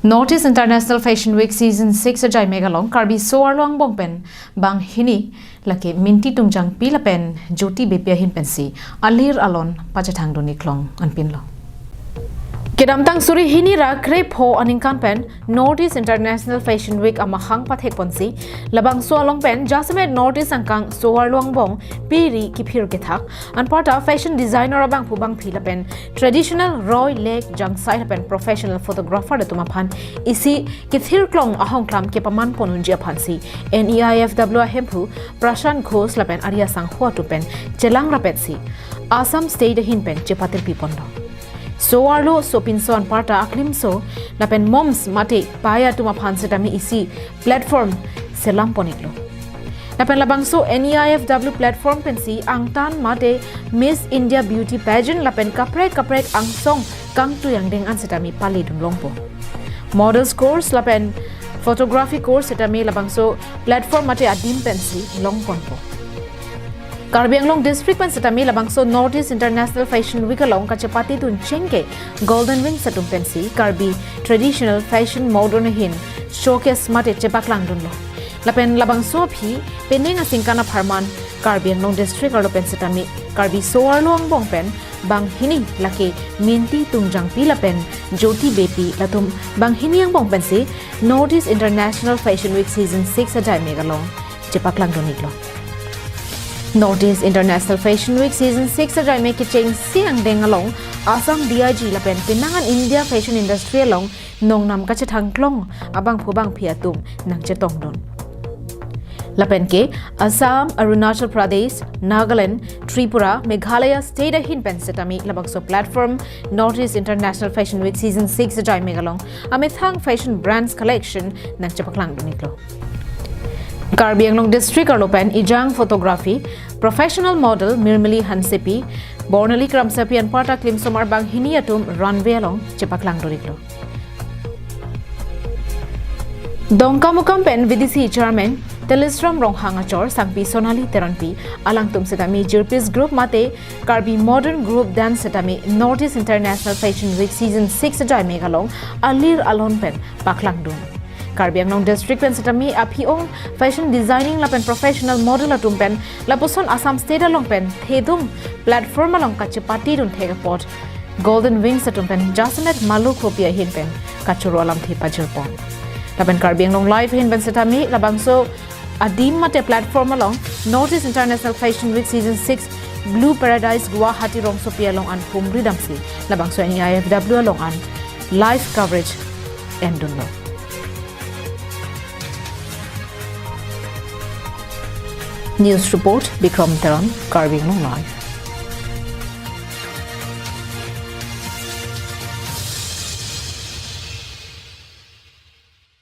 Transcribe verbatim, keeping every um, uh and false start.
North East International Fashion Week Season six ajai mek along Karbi So-arlo angbong pen banghini lake Minti Tungjangpi lapen Jyoti Beypi ahin pensi alir alon pachethangdun iklong anpinlo. Kedamtang suri hini ra krepho aningkan pen North East International Fashion Week amahang pathekponsi labangso along pen jasemet North East angkang So-arlo angbong piri kiphir kethak anparta fashion designer abangphu bangphi lapen traditional roi lek jangsai lapen professional photographer atum aphan isi kethirklong ahongklam kepaman ponunji aphansi N E I F W ahemphu Prashant Ghosh lapen ari asangho atum pen chelang rapetsi Assam State ahin pen chepatirpi ponlo. So-arlo sopinso anparta aklimso lapen moms mate paya atum aphan setame isi platform selam pon iklo. Lapen labangso N E I F W platform pensi angtan mate Miss India Beauty Pageant lapen kaprek kaprek angsong kangtui angdeng an setame paledun longpo. Models course lapen photography course setame labangso platform mate adim pensi long ponpo. Karbi Anglong District pen setame labangso North East International Fashion Week along kachepatidun chengke Golden Wings atum pensi Karbi Traditional Fashion Modern ahin showcase mate chepaklangdunlo. Lapen labangso aphi penang aningkan apharman Karbi Anglong District arlo pen setame Karbi So-arlo angbong pen banghini lake Minti Tungjangpi lapen Jyoti Beypi latum banghini angbong pensi North East International Fashion Week Season six ajai mek along chepaklangdun iklo. North East International Fashion Week Season six ajai mek kechengsi angdeng along Assam D I G lapen penang an India fashion industry along nongnam kachethangklong abangphu bangphi atum nangchetongdun. Lapen ke Assam, Arunachal Pradesh, Nagaland, Tripura, Meghalaya state ahin pen setame labangso platform North East International Fashion Week Season six ajai mek along amethang fashion brands collection nangchepaklangdun iklo. Karbi Anglong District arlo pen ejang photography professional model Mirmili Hansepi, Bornali Kramsapi anparta klimsomar banghini atum runway along chepaklangdun iklo. Dongkamukam pen V D C Chairman Telesram Ronghang achor sangpi Sonali Teronpi alangtum setame Jirpis Group mate Karbi Modern Group Dance setame North East International Fashion Week Season six ajai mek along alir alon pen paklangdun. Karbi Anglong District pen setame aphi-ong fashion designing lapen professional model atum pen lapuson Assam State along pen thedung platform along kachepatidun thek apot Golden Wings atum pen jasemet Malukhopi ahin pen kachoro alamthe pajirpon. Lapen Karbi Anglong Live ahin pen setame labangso adim mate platform along North East International Fashion Week Season six Blue Paradise Guwahati rongsopi along an humri damsi labangso N E I F W along an live coverage endunlo. News report, Bikram Teron, Karbi Anglong Live.